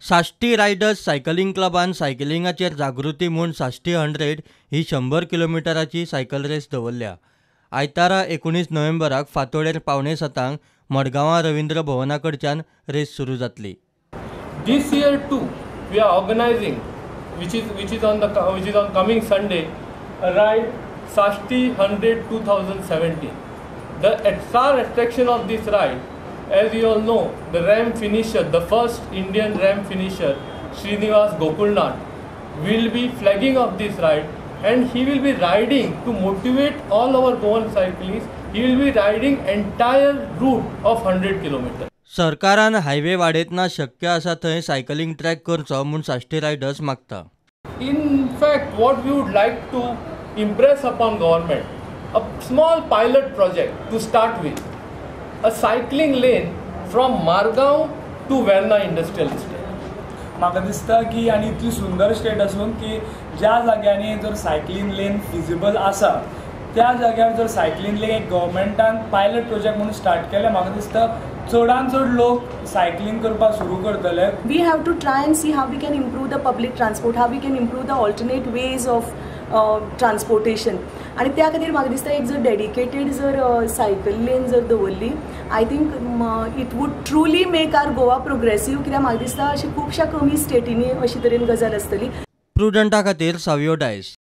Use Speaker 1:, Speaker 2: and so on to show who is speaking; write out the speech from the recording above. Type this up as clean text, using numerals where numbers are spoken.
Speaker 1: Sashti riders cycling क्लबान सायकलिंगाचेर जागृती म्हूण साश्टी 100 ही 100 किलोमिटराची cycle race दवरल्या. आयतारा 19 नोव्हेंबराक फांतोडेर 6:45 मडगांवां रवींद्र भवना कडच्यान रेस सुरू जातली.
Speaker 2: This year too, we are organizing, which is on coming Sunday, a ride Sashti 100 2017. The star attraction of this ride, as you all know, the ramp finisher, the first Indian ramp finisher, Srinivas Gokulnath, will be flagging off this ride, and he will be riding to motivate all our Goan cyclists. He will be riding entire route of 100 kilometers.
Speaker 1: सरकारान highway वाडयतना शक्य आसा थंय cycling track करचो म्हूण Sashti riders मागता.
Speaker 2: In fact, what we would like to impress upon government, a small pilot project to start with, a cycling lane from Margao to Verna Industrial Estate.
Speaker 3: म्हाका दिसता की आनी इतली सुंदर स्टेट आसून की ज्या जाग्यांनी जर सायकलींग लेन फिजिबल आसा त्या जाग्यार जर सायकलींग लेन एक गव्हर्मेंटान पायलट प्रोजेक्ट म्हणून स्टार्ट केलें, म्हाका दिसता चडान चड लोक सायकलींग करपाक सुरू करतले.
Speaker 4: We have to try and see how we can improve the public transport, how we can improve the alternate ways of transportation. आनी त्या खातीर म्हाका दिसता एक जर डेडिकेटेड जर सायकल लेन जर दवरली, I think it would truly make our Goa progressive, कित्याक म्हाका दिसता अशें खुबश्या कमी स्टेटींनी अशे तरेन गजाल आसतली.
Speaker 1: प्रुडंटा खातीर सावियो डायस.